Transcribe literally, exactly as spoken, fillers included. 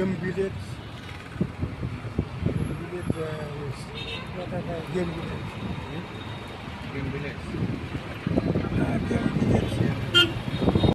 Game village. Game village, uh, yes. What are the game village?